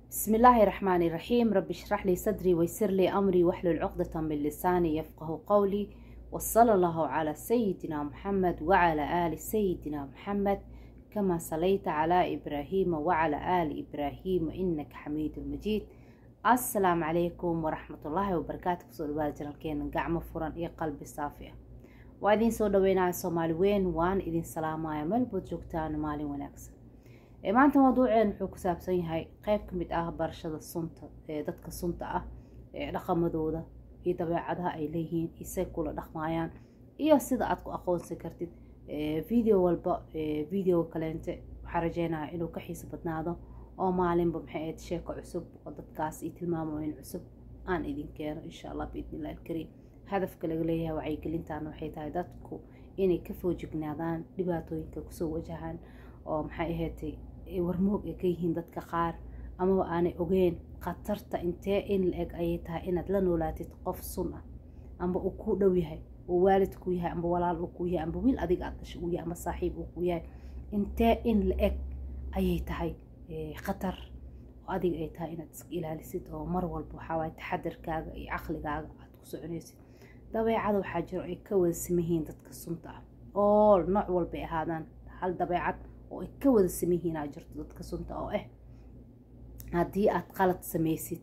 بسم الله الرحمن الرحيم. رب اشرح لي صدري ويسر لي أمري واحلل عقدة من لساني يفقه قولي، وصلى الله على سيدنا محمد وعلى آل سيدنا محمد كما صليت على إبراهيم وعلى آل إبراهيم إنك حميد مجيد. السلام عليكم ورحمة الله وبركاته. Kusoo dhawaada channelkeena gacmo furan iyo qalbi saafi ah. Waa idin soo dhaweynaya Soomaali weyn, waan idin salaamaya meel bood joogtaan, maalin wanaagsan. Maanta mawduuceen wuxuu ku saabsan yahay qeyb ka mid ah barashada sunta ee dadka sunta ah, ee dhaqamadooda iyo dabeecadaha ay leeyihiin iyo say kula dhaqmayaan iyo sida aad ku aqoonsan kartid. Video walba video kaleente waxaa rajeynayaa inuu ka xiiso badnaado oo maalinba maxay ahayd sheeko cusub oo dadkaas iyo tilmaamooyin cusub aan idin keeno, insha Allah biidnillahi alkariim. Hadafka laga leeyahay wacyigelintan waxay tahay dadku inay ka foojignaadaan dhibaatooyinka kusoo wajahaan oo maxay ahayd warmoog ay ka yihiin dadka qaar, amaba aanay ogeyn khatarta intee in la-eg ayay tahay inaad la noolaatid qof sun ah, amba uu kuu dhow yahay, uu waalid ku yahay, amba walaal uu ku yahay, amba wiil adiga aad dhashay uu yahay, amba saaxiib uu ku yahay. Intee in la-eg ayay tahay khatar oo adiga ay tahay inaad iska ilaalisid, oo mar walba waxaa waaye taxadarkaaga iyo caqligaaga aad ku soconaysid. Dabeecada waxaa jiro ay ka wada siman yihiin dadka sunta ah oo nooc walbay ahaadaan. Hal dabeecad oo ay ka wada siman yihiin aa jirto dadka sunta, oo ah haddii aad qalad samaysid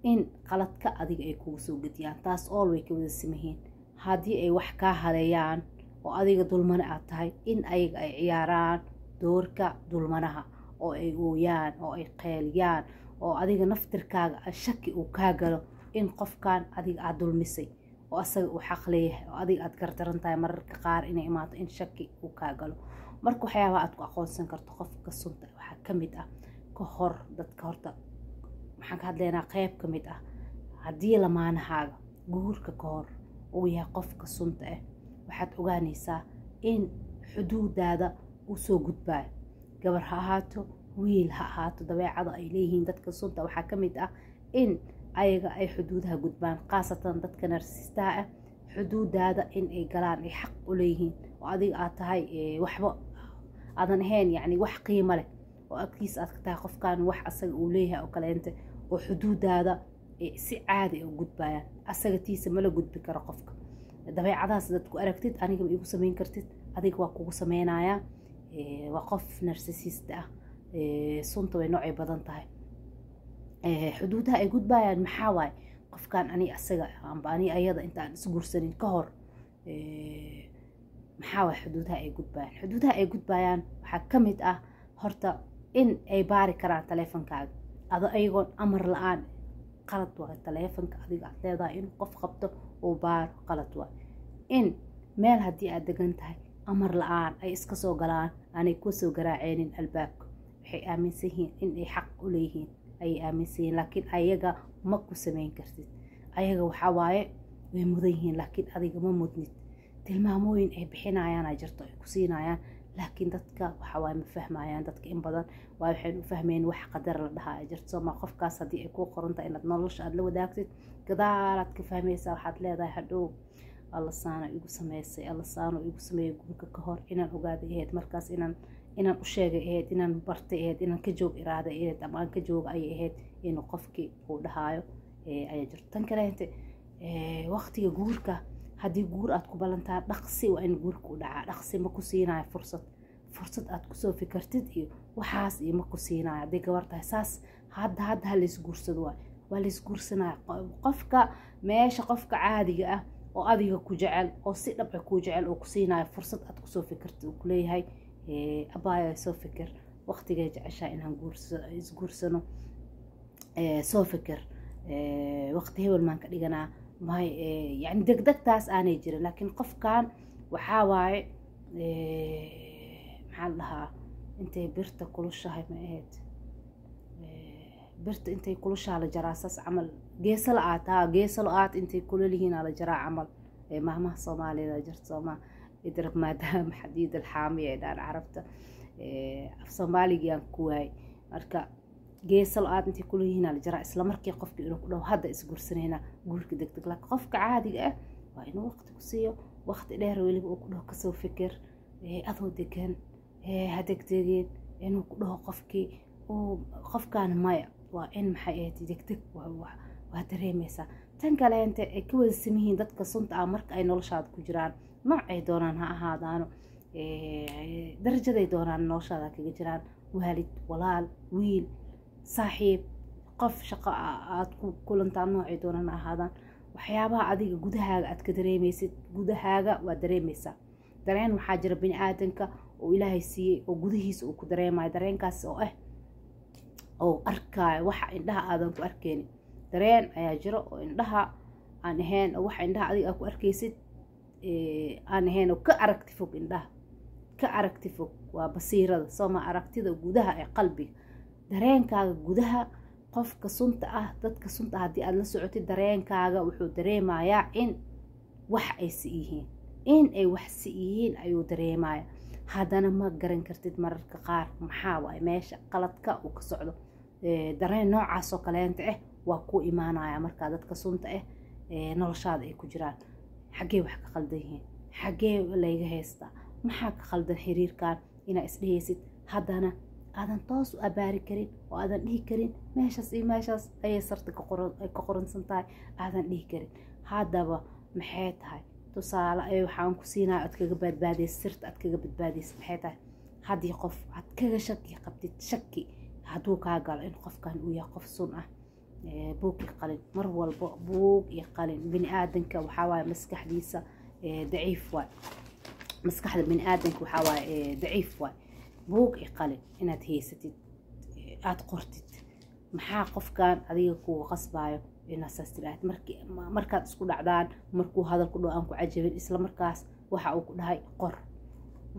in qaladka adiga ay kugu soo gediyaan. Taas ool way ka wada siman yihiin. Haddii ay wax kaa haleeyaan oo adiga dulmane aad tahay, in ayaga ay ciyaaraan doorka dulmanaha oo ay ooyaan oo ay qeeliyaan, oo adiga naftirkaaga shaki uu kaa galo in qofkan adiga aada dulmisay oo asaga uu xaq leeyahay oo adiga aad gardaran tahay. Mararka qaar inay imaato in shaki uu kaa galo. Marka waxyaabaha aad ku aqoonsan karto qofka sunta waxaa ka mid ah, ka hor dadka horta maxaan ka hadlaynaa, qeyb ka mid ah, haddii lamaanahaaga guurka ka hor uu yahay qofka sunta ah, waxaad ogaanaysaa in xuduudaada uu soo gudbaayo. Gabar ha ahaato, wiil ha ahaato, dabeecada ay leeyihiin dadka sunta waxaa ka mid ah in ayaga ay xuduudaha gudbaan, khaasatan dadka narsistaha ah, xuduudaada in ay galaan ay xaq u leeyihiin oo adiga aad tahay waxba aadan ahayn, yacni wax qiimo leh oo agtiisa aad ka tahay qofkan wax asaga uu leeyahay oo kaleente, oo xuduudaada si caadi ay u gudbayaan. Asaga tiisa mala gudbi karo qofka. Dabeecadahaas dad ku aragtid, aniga ma igu samayn kartid, adiga waa kugu sameynayaa, waa qof narcissist ah. Sunta way noocay badan tahay. Xuduudaha ay gudbayaan maxaa waaye? Qofkan ani asaga amba ani ayada intaan isguursanin ka hor, maxaa waaye xuduudaha ay gudbayaan? Xuduudaha ay gudbayaan waxaa ka mid ah horta in ay baari karaan taleefankaaga ado ayagoon amar la-aan. Qalad waayo. Taleefanka adiga aad leedahay inuu qof qabto uu baaro qalad waayo. In meel haddii aad degan tahay amar la-aan ay iska soo galaan, aanay kusoo garaaceynin albaabka, waxay aaminsan yihiin in ay xaq u leeyihiin ayay aaminsan yihiin, laakiin ayaga ma ku samayn kartid. Ayaga waxaa waaye way mudan yihiin, laakiin adiga ma mudnid. Tilmaamooyin ay bixinayaana jirto, ay ku siinayaan, laakiin dadka waxa waaye ma fahmayaan. Dadka in badan waa waxaynu u fahmeyn wax qadar la dhahaa ay jirto sooma. Qofkaas haddii ay kuu qorantahay inaad nolosha aada la wadaagtid, gadaalaad ka fahmaysaa. Waxaad leedahay hadhow, "Alla saana igu sameysay, Alla saano igu sameeyay guurka ka hor, inaan ogaaday ahayd markaas, inaan u sheegay ahayd, inaan bartay ahayd, inaan ka joog iraaday ahayd, ama aan ka jooga ayay ahayd," inuu qofkii uu dhahaayo ayaa jirto. Tan kaleente, waqtiga guurka haddii guur aad ku ballantaa, dhaqsi waa in guurka u dhacaa. Dhaqsi ma ku siinayo fursad aad kusoo fikirtid iyo waxaas iyo ma ku siinayo. Hadday gabar tahay saas, hadda hadda ha laysguursado waay, waa laysguursanaya qofka. Meesha qofka caadiga ah oo adiga ku jecel oo si dhabca kuu jecel oo ku siinayo fursad aad kusoo fikirtid, uu kuleeyahay, "Abaayo, soo fikir waqtigay jeceshaha inaan isguursano, soo fikir waqti hebel maan ka dhiganaa," may yani degdegtaas aanay jirin. Laakiin qofkan waxaa waaye, maxaa la dhahaa, intay birta kulushahay ma ahayd, birta intay kulushaa la jaraa, saas camal, geesa la-aad haa, geesa la-aad intay kulalihiin la jaraa camal. Mahmaha Soomaaliyada jirta sooma, idrab maadaama xadiid alxaamiya ay dhahaan Carabta, af Soomaaligaan ku waayay. Marka geesa la-aad intay kuliyihiin la jaraa. Isla markii qofki inuu ku dhaho hadda isguursanayna, guurka degdeg. Laakiin qofka caadiga ah waa inuu waqti ku siiyo, waqti dheer weliba, uu ku dhaho kasoo fikir adoo degan, ha degdegeen inuu ku dhaho qofkii. Oo qofkaan maya, waa in maxay ahayd, degdeg waa dareemaysaa. Tan kaleente ay ka wada samihiin dadka sunta ah, marka ay noloshaada ku jiraan, noocay doonaan ha ahaadaano, darajaday doonaan noloshaada kaga jiraan, waalid, walaal, wiil, saaxiib, qof shaqo aada ku kulantaan, noocay doonaan ha ahaadaan, waxyaabaha adiga gudahaaga aad ka dareemaysid, gudahaaga waa dareemaysaa. Dareen waxaa jira bini aadanka oo Ilaahay siiyey oo gudihiisa uu ku dareemayo, dareenkaas oo ah oo arkaayo waxa indhaha aadan ku arkeynin. Dareen ayaa jiro oo indhaha aan ahayn, oo waxa indhaha adiga aad ku arkaysid aan ahayn, oo ka aragti fog, indhaha ka aragti fog. Waa basiirada sooma, aragtida gudaha ee qalbiga, dareenkaaga gudaha. Qofka sunta ah, dadka sunta ah, haddii aada la socotid, dareenkaaga wuxuu dareemayaa in wax ay si yihiin, in ay wax si yihiin ayuu dareemaya. Haddana ma garan kartid mararka qaar maxaa waay meesha qaladka uu ka socdo. Dareen noocaas oo kaleenta ah waa ku imaanaya markaa dadka sunta ah noloshaada ay ku jiraan. Xaggee wax ka khaldan yihiin? Xaggee layga haystaa? Maxaa ka khaldan xiriirkan? Inaa isdhehaysid, haddana aadan toos u abaari karin oo aadan dhihi karin meeshaas iyo meeshaas ayay sarta ka qoransan tahay, aadan dhihi karin. Haddaba maxay tahay tusaale ay waxaan ku siinaya aad kaga badbaadaysa, sirta aad kaga badbaadaysa maxay tahay? Haddii qof aad kaga shaki qabtid, shaki hadduu kaa galo in qofkan uu yahay qof sun ah, buug iyo qalin mar walbo, buug iyo qalin. Bini aadanka waxaa waaye maskaxdiisa daciif waay, maskaxda bini aadanka waxaa waaye daciif waay. Buug iyo qalin inaad haysatid, aada qortid maxaa qofkan adiga kugu qasbayo inaad saas tiraahid. Marki markaad isku dhacdaan, markuu hadal ku dhaho aan ku cajabin, isla markaas waxa uu ku dhahay qor,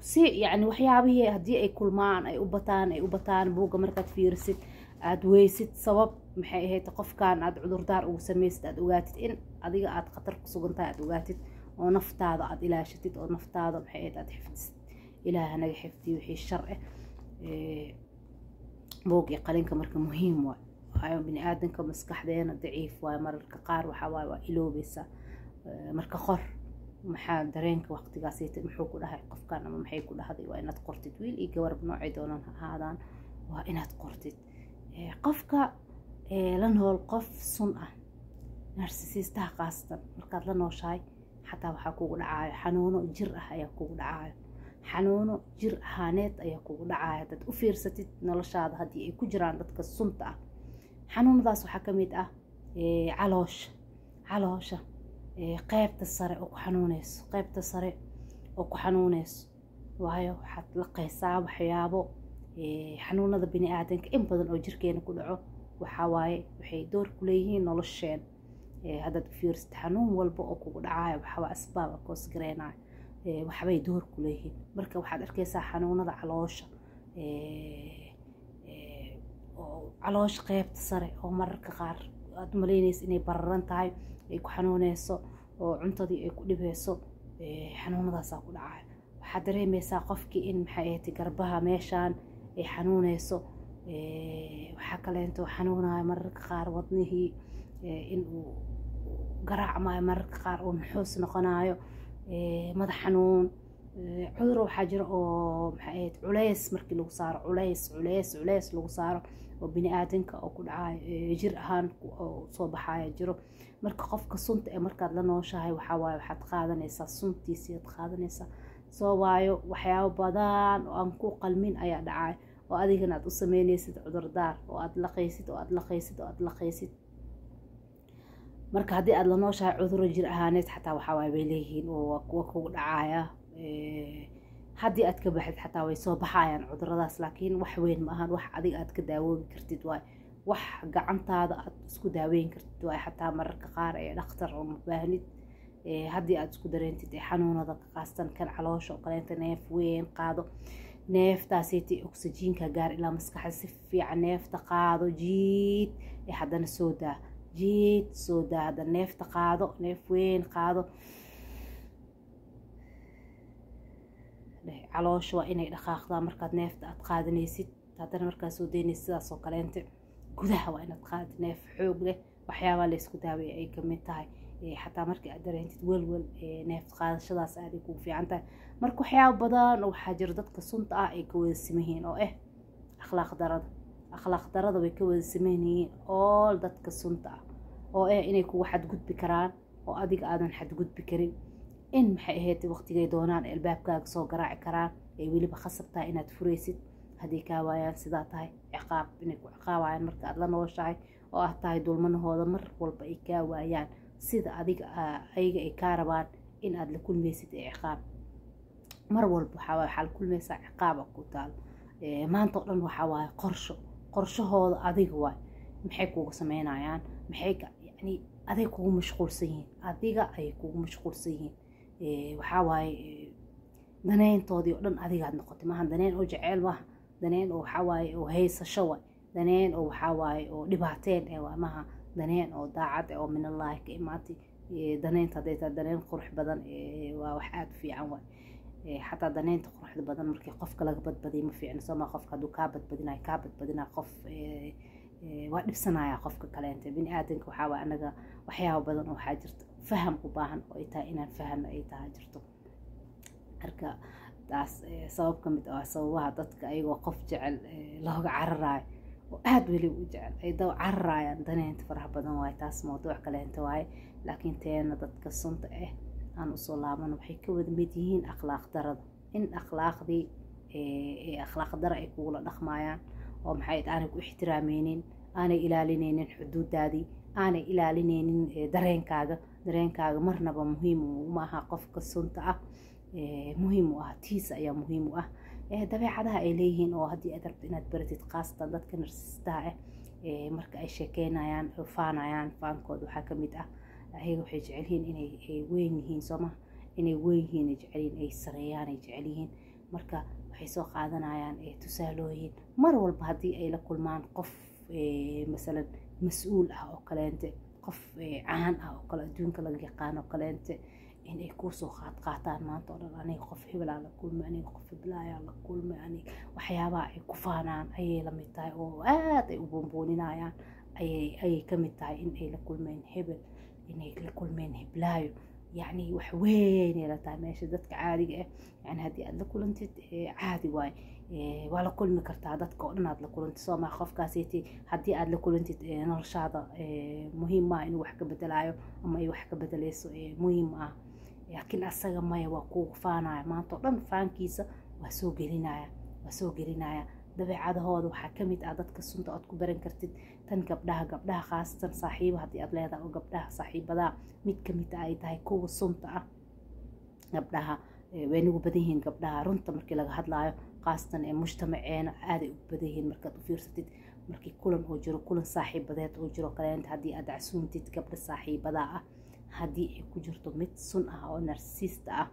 si yacni waxyaabihii haddii ay kulmaan, ay u bataan, ay u bataan, buugga markaad fiirisid aada weysid sabab maxay ahayd qofkan aada cudurdaar ugu samaysid, aada ogaatid in adiga aada khatar ku sugan tahay, aada ogaatid oo naftaada aada ilaashatid, oo naftaada maxay ahayd aada xifdisid. Ilaaha naga xifdiyo wixii shar ah. Buug iyo qalinka marka muhiim waay, waayo bini aadanka maskaxdeena daciif waayo, mararka qaar waxaa waaye waa iloobaysaa. Marka qor maxaa dareenka waqtigaasita, muxuu ku dhahay qofkan ama maxay ku dhahday, waa inaad qortid. Wiil iyo gabarba noocay doonaan ha ahaadaan, waa inaad qortid. Qofka la nool qof sun ah, narsisiistaha khaasatan, markaad la nooshahay xataa waxaa kugu dhacaayo xanuuno jir ah ayaa kugu dhacaayo, xanuuno jir ahaaneed ayaa kugu dhacaayo. Haddaad u fiirsatid noloshaada haddii ay ku jiraan dadka sunta ah, xanuunadaas waxaa ka mid ah caloosha, caloosha qeybta sare oo ku xanuuneyso, qeybta sare oo ku xanuuneyso, waayo waxaad laqaysaa waxyaabo. Xanuunada bini aadanka in badan oo jirkeena ku dhaco waxaa waaye waxay door ku leeyihiin nolosheen. Haddaad u fiirsatid xanuun walba oo kugu dhacayo waxaa asbaab a koos gareynayo, waxbay door ku leeyihiin. Marka waxaad arkaysaa xanuunada caloosha, caloosha qeybta sare oo mararka qaar aada umaleynaysa inay bararan tahay, ay ku xanuuneyso oo cuntadii ay ku dhibeyso, xanuunadaasaa ku dhacayo. Waxaad dareemeysaa qofkii in maxay ahayd garbaha meeshaan ay xanuuneyso. Waxaa kaleento xanuunayo mararka qaar wadnihii in uu garaacmayo, mararka qaar uu nuxuus noqonayo, madax xanuun. Cudur waxaa jira oo maxay ahayd culeys markii lagu saaro, culeys culeys culeys lagu saaro oo bini aadanka oo ku dhacayo jir ahaan oo soo baxaya jiro. Marka qofka sunta ee markaad la nooshahay waxaa waaye waxaad qaadanaysaa suntiisii aad qaadanaysaa soo, waayo waxyaabo badan oo aan ku qalmin ayaa dhacay oo adigana aad u sameynaysid cudurdaar oo aad laqaysid oo aad laqaysid oo aad laqaysid. Marka haddii aada la nooshahay cuduro jir ahaaneed xataa waxaa waaye bay leeyihiin oo waa kuwa kugu dhacaya. Haddii aad ka baxid xataa way soo baxayaan cuduradaas, laakiin wax weyn ma ahan, wax adiga aad ka daawoobi kartid waay, wax gacantaada aad isku daaweyn kartid waay. Xataa mararka qaar ee dhakhtar oo mabaahnid haddii aad isku dareentid xanuunada qaastan kan caloosha oo kaleenta, neef weyn qaado, neeftaasiti oksijiinka gaar ilaa maskaxda si fiican, neefta qaado, jiid ee haddana soo daa, jiid soo daa, haddana neefta qaado, neef weyn qaado. Caloosha waa inay dhaqaaqdaa markaad neefta aad qaadanaysid, haddana markaad soo daynaysid sidaas oo kaleente gudaha waa inaad qaadid neef xoog leh. Waxyaabaa laysku daaweeya ay kamid tahay. Xataa markii aad dareentid welwel, neef qaadashadaas aaday kugu fiican tahay. Marka waxyaaba badan oo waxaa jira dadka sunta ah ay ka wada simahiin oo ah akhlaaq darada, Akhlaaq darada way ka wada sameynyihiin all dadka sunta ah, oo ah inay kugu xadgudbi karaan oo adiga aadan xadgudbi karin, in maxay ahayd waqtigay doonaan albaabkaaga soo garaaci karaan, ay weliba khasab tahay inaad furaysid haddii kaa waayaan. Sidaa tahay ciqaab inay ku ciqaabayaan marka aad la nooshahay oo aad tahay dulmanahooda, mar walba ay kaa waayaan sida adiga ayaga ay kaa rabaan in aad la kulmaysid ee ciqaab. Mar walba waxaa waaye waxaa la kulmaysaa ciqaaba ku taal maanta oo dhan. Waxaa waaye qorsho, qorshahooda adiga waay, maxay kugu sameynayaan, maxay yacni aday kugu mashquulsan yihiin, adiga ayay kugu mashquulsan yihiin. Waxaa waaye daneyntoodii oo dhan adigaad noqotay. Maaha daneen oo jeceyl, maaha daneen oo waxaa waaye oo haysasho waay, daneen oo waxaa waaye oo dhibaateen eh waay, maaha daneen oo daacad eh oo minallaahi ka imaatay. Daneynta hadday tahay daneen qurux badan, waa wax aada u fiican waay. Xataa daneynta quruxda badan markii qofka laga badbadiyo ma fiicno, soo maa? Qofka hadduu kaa badbadinayo, kaa badbadinayo qof waa dhibsanaya qofka kaleente. Bini aadanka waxaa waay anaga waxyaaba badan oo waxaa jirta faham u baahan oo ay tahay inaan fahamno ay tahay jirto. Marka taas sabab ka mid ah sababaha dadka ayagoo qof jecel looga cararayo, oo aada weliba u jecel, ay daba cararayaan daneynta faraha badan waaye. Taas mawduuc kaleente waaye, laakiin teena dadka sunta ah aan usoo laabano, waxay ka wada mid yihiin akhlaaq darada, in akhlaaqdii akhlaaq dara ay kugula dhaqmayaan, oo maxay aanay ku ixtiraameynin, aanay ilaalineynin xuduudaadii, aanay ilaalineynin dareenkaaga. Dareenkaaga marnaba muhiim uma aha qofka sunta ah, muhiim u ah tiisa ayaa muhiim u ah. Dabeecadaha ay leeyihiin oo haddii aad rabto inaad baratid, khaasatan dadka narsistaha ah, marka ay sheekeynayaan oo faanayaan, faankooda waxaa ka mid ah ayaga waxay jecel yihiin inay ay weyn yihiin, soo maha? Inay weyn yihiin ay jecel yihiin, ay sareeyaan ay jecel yihiin. Marka waxay soo qaadanayaan tusaalooyin mar walba haddii ay la kulmaan qof masalan mas-uul ah oo kaleente, qof caan ah oo kale, adduunka laga yaqaan oo kaleente, in ay kuusoo qaad qaataan maanta oo dhan: "Aniga qof hebelaa la kulmay, aniga qof hebelaayaa la kulmay." Aniga waxyaabaha ay ku faanaan ayay la mid tahay oo aad ay u buunbuuninayaan ayay ka mid tahay in ay la kulmeen hebel, inay la kulmeen heblaayo. Yacni wax weynay la tahay meesha dadka caadiga ah. Yani haddii aad la kulantid, caadi waay, waa la kulmi kartaa dadka oo dhan aad la kulantid, soo maa? Qofkaasiti haddii aad la kulantid, noloshaada muhiim maaha inuu wax ka bedelaayo ama ay wax ka bedeleyso, muhiim ah. Laakiin asaga maya, waa kugu faanaya maanta oo dhan, faankiisa waa soo gelinaya, waa soo gelinaya. Dabeecadahooda waxaa ka mid ah dadka sunta ood ku baran kartid tan gabdhaha, gabdhaha khaasatan, saaxiiba haddii aad leedahay oo gabdhaha saaxiibadaha mid ka mid ah ay tahay kuwa sunta ah. Gabdhaha way nagu badan yihiin gabdhaha, runta markii laga hadlaayo, khaasatan ee mujtamaceena aaday u badan yihiin. Markaad u fiirsatid, markii kulan oo jiro, kulan saaxiibadeed oo jiro kaleenta, haddii aad casuuntid gabdha saaxiibadaa ah, haddii ay ku jirto mid sun ah oo narsista ah,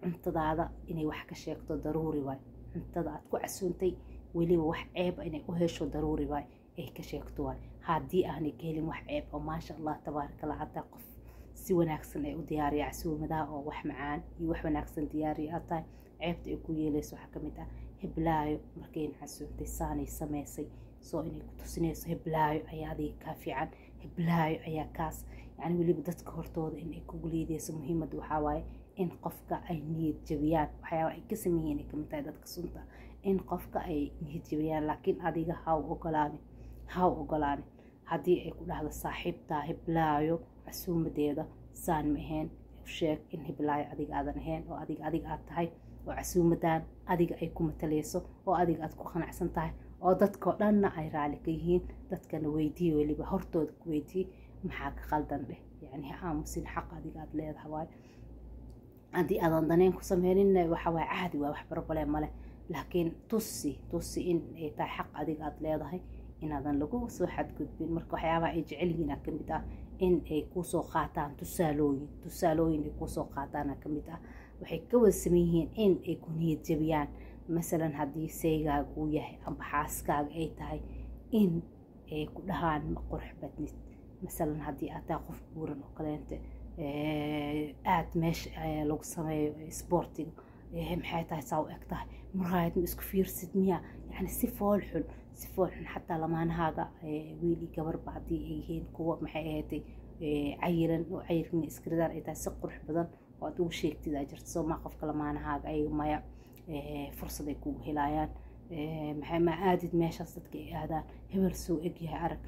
cuntadaada inay wax ka sheegto daruuri waay. Cuntada aad ku casuuntay weliba wax ceeb inay u hesho daruuri waay, ay ka sheegto waay. Haddii aanay ka helin wax ceeb oo maasha Allah tabaaraka Allah, hataa qof si wanaagsan ay u diyaariya casuumadaha oo wax macaan iyo wax wanaagsan diyaariya aad tahay, ceebta ay ku yeelayso waxaa ka mid ah: "Heblaayo markayna casuumtay saanay samaysay." Soo inay ku tusinayso heblaayo ayaa adiga kaa fiican, heblaayo ayaa kaas, yacni weliba dadka hortooda in ay kugu liideyso. Muhiimadda waxaa waaye in qofka ay niyad jabiyaan. Waxyaaba ay ka sameeyeen ay kamid tahay dadka sunta in qofka ay niyad jabiyaan, laakiin adiga ha u ogolaani, ha u ogolaani. Haddii ay ku dhahdo saaxiibtaa heblaayo casuumadeeda saan ma ahayn, u sheeg in heblaayo adiga aadan ahayn, oo adiga adiga aad tahay, oo casuumadan adiga ay ku matalayso, oo adiga aad ku qanacsan tahay, oo dadkao dhanna ay raali ka yihiin. Dadkana weydiiye, weliba hortooda ku weydiiye maxaa ka qaldan dheh. Yacni ha aamusin, xaq adiga aad leedahay waayo. Haddii aadan daneen ku sameynin, waxa waaye caadi waay, wax problem male, laakiin tusi, tusi in ay tahay xaq adiga aad leedahay inaadan lagu soo xadgudbin. Marka waxyaabaha ay jecel yihiin aa kamid ah in ay kusoo qaataan tusaalooyin, tusaalooyin ay kusoo qaataan aa kamid ah. Waxay ka wada saman yihiin in ay ku niyad jabiyaan. Masalan haddii saygaaga uu yahay amba xaaskaaga ay tahay, in ay ku dhahaan ma qurux badnid. Masalan haddii aad tahay qof buuran oo kaleente, aad meesha lagu sameeyo isboortiga, maxay tahay saa u eg tahay, muraayad ma isku fiirsid miya? Yani si fool xun, si fool xun. Xataa lamaanahaaga wiil iyo gabarba haddii ay yihiin kuwa maxay ahaatay cayilan oo cayilkina iskridaan ay tahay, si qurux badan oo aad ugu sheegtid aa jirta, soo maa? Qofka lamaanahaaga ayaga maya, fursad ay kugu helayaan. Maxay ma aadid meeshaas dadka ay aadaan? Hebel soo egyahay arag.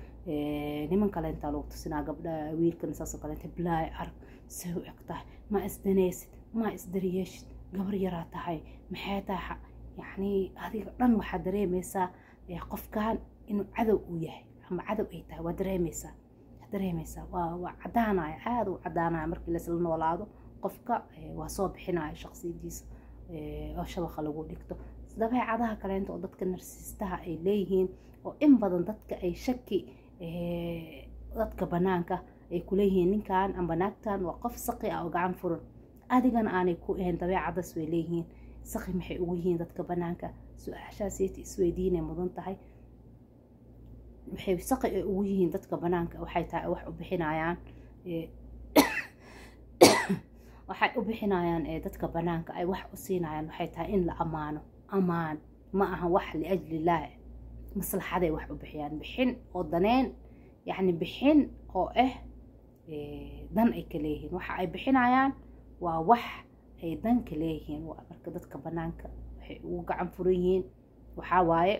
Niman kale intaa lagu tusinaa, gabdha wiilkan saasoo kaleenta, bilaay arag say u eg tahay. Ma isdanaysid, ma isdaryeeshid, gabar yaraa tahay, maxay tahay? Yacni adiga dhan waxaad dareemaysaa qofkan inuu cadow uu yahay ama cadow ay tahay. Waa dareemaysaa, dareemaysaa, waa caddaanaya, aada u caddaanaya markii laisla noolaado. Qofka waa soo bixinaya shaqsiyadiisa oo shabaqa lagu dhigto. Dabeecadaha kaleenta oo dadka narsiistaha ay leeyihiin, oo in badan dadka ay shaki, dadka banaanka ay kuleeyihiin ninkan amba naagtan waa qof saqi ah oo gacan furan, adigana aanay ku ahayn, dabeecadaas way leeyihiin. Saqi maxay ugu yihiin dadka banaanka? Su-aashaasiyta isweydiinay mudan tahay. Waxay saqi ay ugu yihiin dadka banaanka waxay tahay wax u bixinayaan, waxay u bixinayaan dadka banaanka ay wax u siinayaan waxay tahay in la ammaano. Ammaan ma aha wax liajli laahi, maslaxaday wax u bixiyaan, bixin oo daneen, yacni bixin oo ah dan ay ka leeyihiin. Waxa ay bixinayaan waa wax ay dan ka leeyihiin. Marka dadka banaanka waxay ugu gacan furan yihiin waxaa waaye,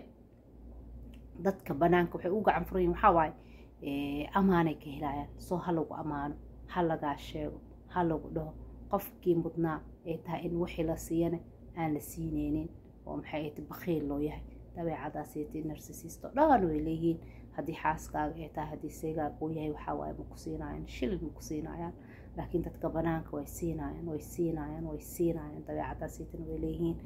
dadka banaanka waxay ugu gacan furan yihiin waxaa waaye amaanay ka helayaan. Soo ha lagu ammaano, ha lagaa sheego, ha lagu dhaho qofkii mudnaa ay tahay in wixii la siiyana aan la siineynin, oo maxay ay bakhiil loo yahay. Dabeecadaasiti narsisiisto dhan way leeyihiin. Haddii xaaskaaga ay tahay, haddii seygaaga uu yahay, waxaa waaye ma ku siinayaan shilin, ma ku siinayaan, laakiin dadka banaanka way siinayaan, way siinayaan, way siinayaan. Dabeecadaasiitina way leeyihiin.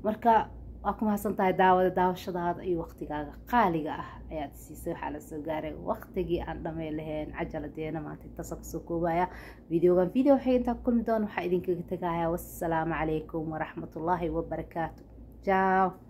Marka waa ku mahadsan tahay daawada, daawashadaada iyo waqtigaaga qaaliga ah ayaad siisay. Waxaa la soo gaaray waqtigii aan dhamay lahayn cajaladeena. Maanta intaasa kusoo koobaya videogan. Video waxay intaa ku kulmi doona, waxaa idinkaga tegaya wassalaamu calaykum waraxmatullaahi wabarakaatu. Ciao.